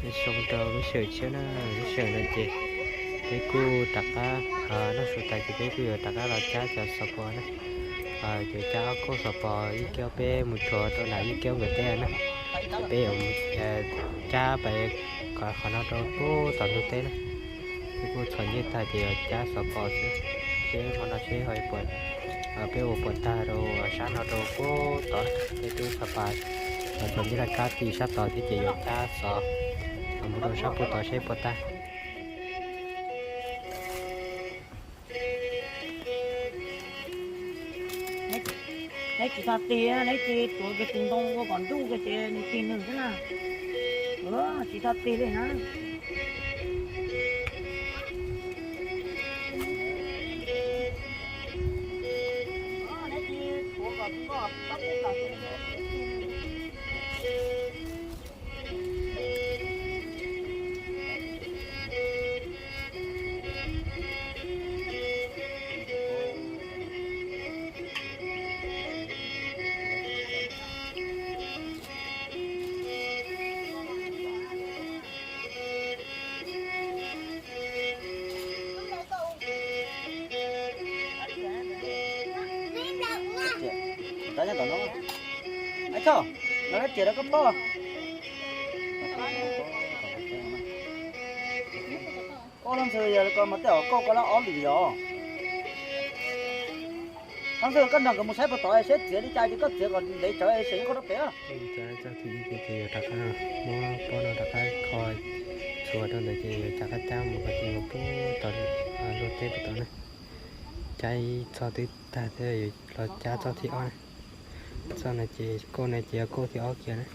Nyob zoo rau lub sij hawm tshiab na, lub sij hawm no ces peb kuj rov qab noj su tas ces peb kuj yuav rov qab los cab cov xov pos na. Yuav cab ob kauj xov pos, ib kauj peb mus tsuav rau nram ib kauj nkawm teb na. Ces peb yuav cab pais kom qhov no rau pem tom ntug teb na. Peb kuj txhos ncej tag ces yuav cab xov pos xwb. Seb hmo no seb ho puas, peb ua puas tag rau sab no rau pem tod. Peb twb txhos pas, txhos ncej laj kab tim sab tod thiab ces yuav cab xov mus rau sab pem tod seb puas tag. Neb tsis txhob tig, neb tig tuav kiag tus ntoo ua kom ntuj kiag ces nws tig nws xwb na. Tsis txhob tig li na. Tab tom no, ib txhis no lawv riam rau koj phob. Koj leej ntxhw yog ko mas tej zaum koj koj lab ob lwm yog. Leej ntxhw koj nrog nkawd mus saib puas tod seb txiav li cas ces koj txiav kom ntev tsawv es seem koj rau pem. Txog thaum ib ces yuav rov qab muab pob no rov qab kho txhua rau ntawd ces yuav rov qab cab mus kom txog puag tom luag teb puag tod na. Cab ib txoj twb tag thiab, yuav los cab txoj thib ob na. Txoj no ces kauj no ces yog kauj thib ob kiag na.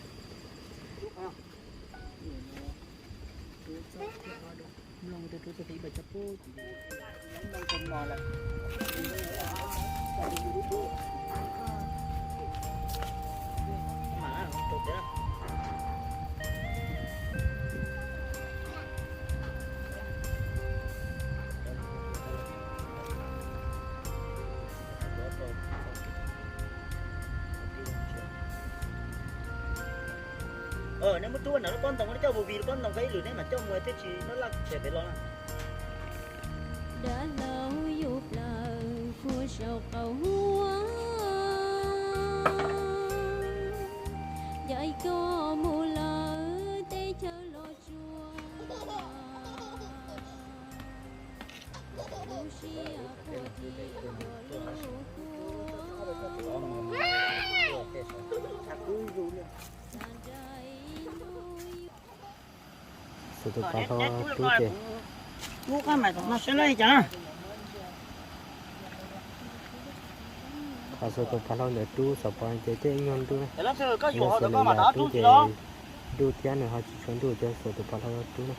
Nej muab rub nram lub pob ntoo, nej coj vus vus lub pob ntoo ko ib lwm, nej mam coj mus thiaj tsis muab laj tshem pem los na. Dab laug yus plaws puag saum qaum huab, ncaim koj mus lawm teb chaws los tsuas. Lub siab puag tim lub kua. Xuas tus pas hlau rub ces, qhov xuas tus pas hlau ntawd rub xov pos ces tej nyuag ntuj na. Yog xuas lwm yam rub ces ntuj thiab nws ho tsis tshua ntuj ces xuas tus pas hlau rub na.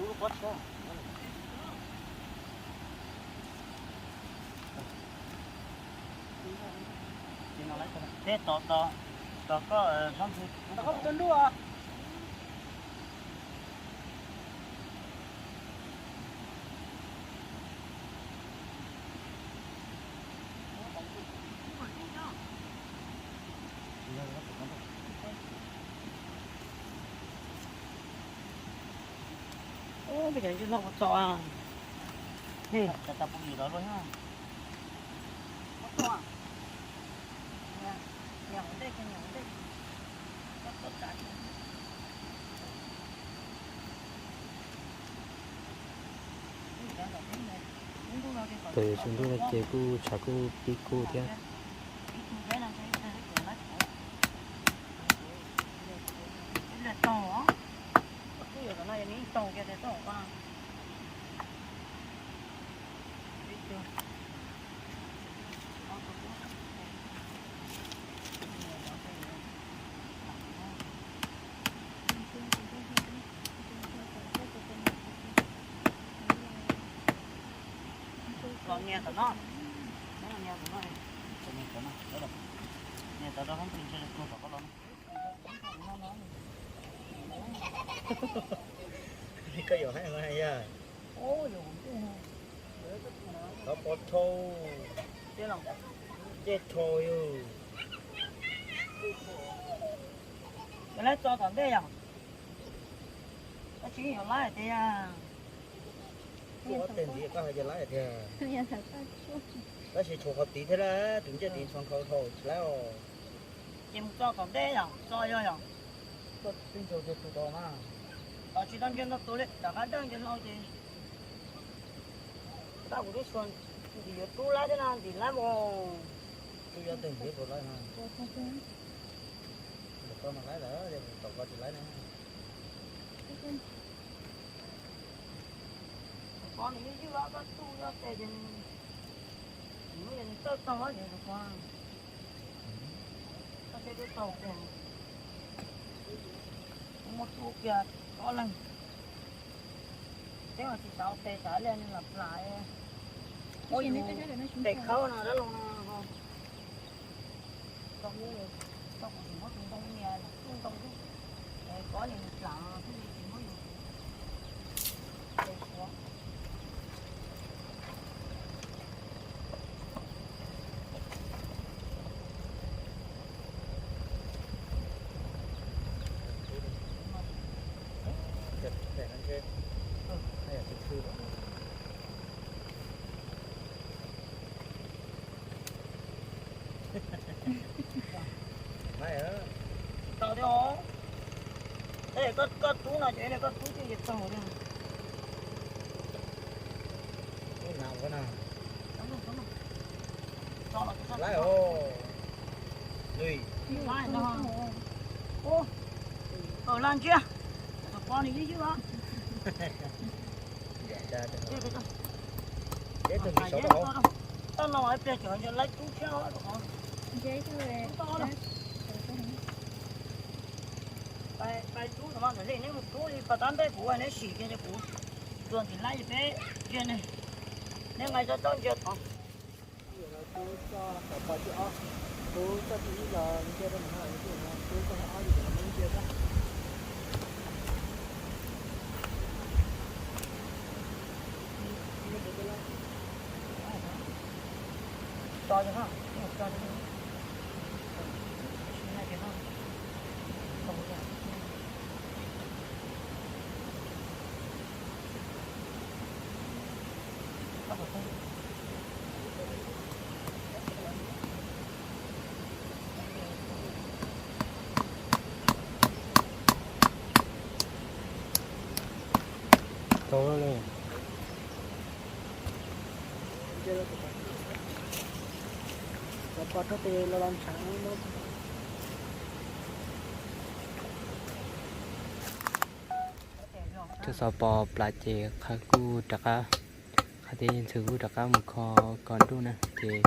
Thaum yuav tsaus ntuj no ces kuj tshav kuj pib kub thiab. Los nias tom no. Nias tom no. Nias tom no, ntsis kuv pom koj los. Koj yuav hais mas yog. Qhov pov thau, ncej thau yog. Lawv tso tom ntej yom. Tsis yog laib tiag. Tsuj ob teg ntiv koj hais tias laib tiag. Tab sis tshuav qhov tid thiab, tus ncej tid ntxhov nkhaus dhau tsis laib os. Ces mus tso tom ntej yom, tso yog yom. Tij ntsug tiag tus tau mas. Tom tsis tau ntsia ntau tus li, tom qab dawb ntsia hlau ces. Tab kuv twb xyuas ntim yuav rub laib thiab no, ntim laib mus. Rub yuav teg ntiv puas laib no. Tom koj mas laib lawm, tom koj tsis laib na. Pov nws ywj ywj koj tsuj ywj tes ces nws, nws txawj txaug ces koj, koj thiaj txawj txaug tes. Kuv muab tsuj kiag ob leeg. Teb mas tsis xav ua tes xav liaj nws lam plam. Muab yus tes khawb no dab laug no. Koj kuv tsis muab tus ntoo nias tus ntoo xwb, es kov nias nws plam thiaj li tsis muab yus tes suav. Tau thiab os. Ej, koj, koj rub no ces koj rub twj ywm txaug thiab. Laib os. Nws, laib no. Ua, laj ntsiab. Tom pov nws ywj ywj os. Deb tug ntiv saud rau hauv. Toj no ib pliag tseem ntshe laib rub tshiab os. Pais rub no mas ntawm li neb mus rub li pas tab npej kuv neb sim kiag rau kuv. Tuaj ntxim laib peb ntsia ne, neb nqa tsob tsob ntsia tod. Kuv coj tib ob, kuv coj tib ib los ntsia rau ntawm no, kuv coj tib ob ces los ntsia xwb. Tso rau no, tso rau no. Tau li. Xov pos rau tes los los ntshav. Tus xov pos plam ces qhov kuj rov qab, qhov tias ntxhw kuj rov qab mus kho kom nruj na, ces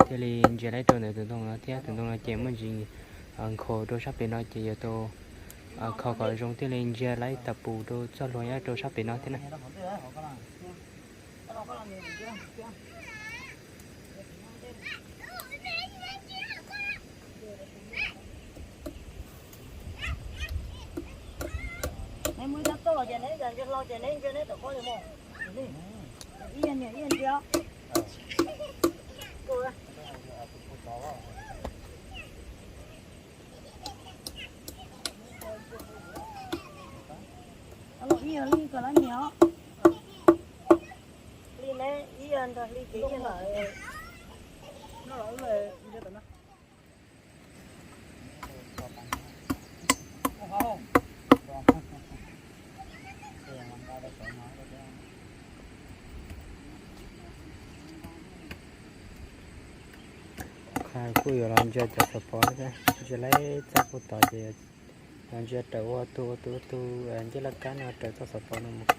thiaj li ntsia laib rau ntawm tus ntoo no thiab. Tus ntoo no ces muaj ntsis nkhaus rau sab pem no ces yuav tau kho kom zoo thiaj li ntsia laib tas pus rau txoj hlua nyob rau sab pem no thiab na. Neb muaj ib tsob txoj los ces neb yog ntsia hlo ces neb ntsia neb tom qab li mas. Ib yam niam ib yam ntsia. Ib yam li kom lawv nyiam os. Hli neb ib yam nrog hli kev ib yam lawm. Qhov kuj yuav los ntsia cov xov pos thiab, ntsia laib txoj puj tod ces los ntsia raws ua tus ua tus ua tus ncej laj kab no raws txoj xov pos no mus.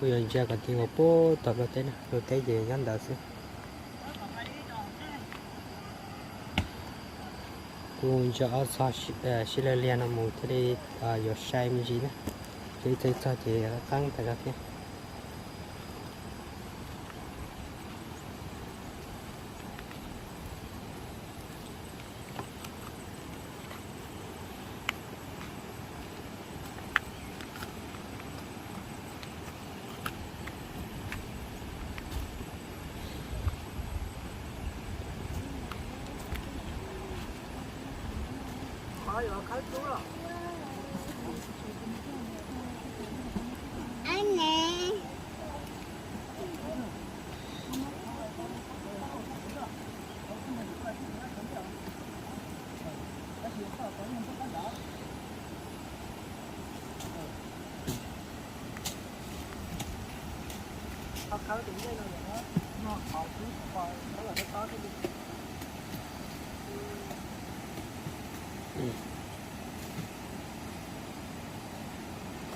Kuj yuav ntsia kom ti nkaus puag tom luag teb na, luag teb ces nyob ntawd xwb. Kuj ntsia ob txog sib law liag no mus thiaj li yuav sai me ntsis na, ces ib txog ib txog ces qeeb tas zog thiab.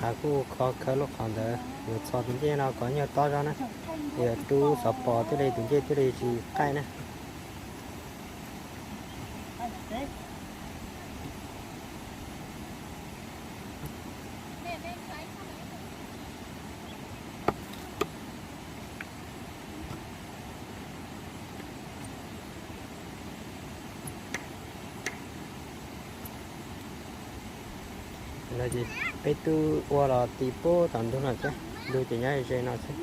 Qhav kuj kho khawb lub qhov ntawd, yuav txhos tus ncej no kom nyuag tob zog na, yuav rub xov pos thiaj li tus ncej thiaj li tsis qaij na. Peb twb ua los ti puag tom ntug no thiab, ntug ces nyob ze no xwb.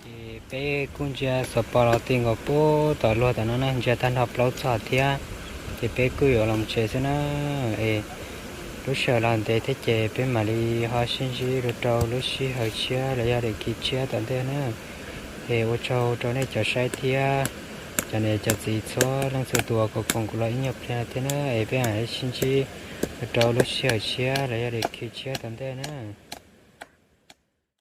Ces peb kuj ntsia xov pos los ti nkaus puag tom luag tom no na, ntsia tag nrho plaub txog thiab, ces peb kuj yuav los mus tsev xwb na. Es lub sij hawm los ntev thiab ces peb mam li ho sib ntsib dua rau lub sij hawm tshiab los yog daim khi tshiab tom ntej na. Es ua tsaug rau nej cov saib thiab cov niam cov txiv txhua leej txhua tus uas koom kuv los ib nyuag pliag thiab na, es peb mam li sib ntsib dua rau lub sij hawm tshiab los yog daim khi tshiab tom ntej na.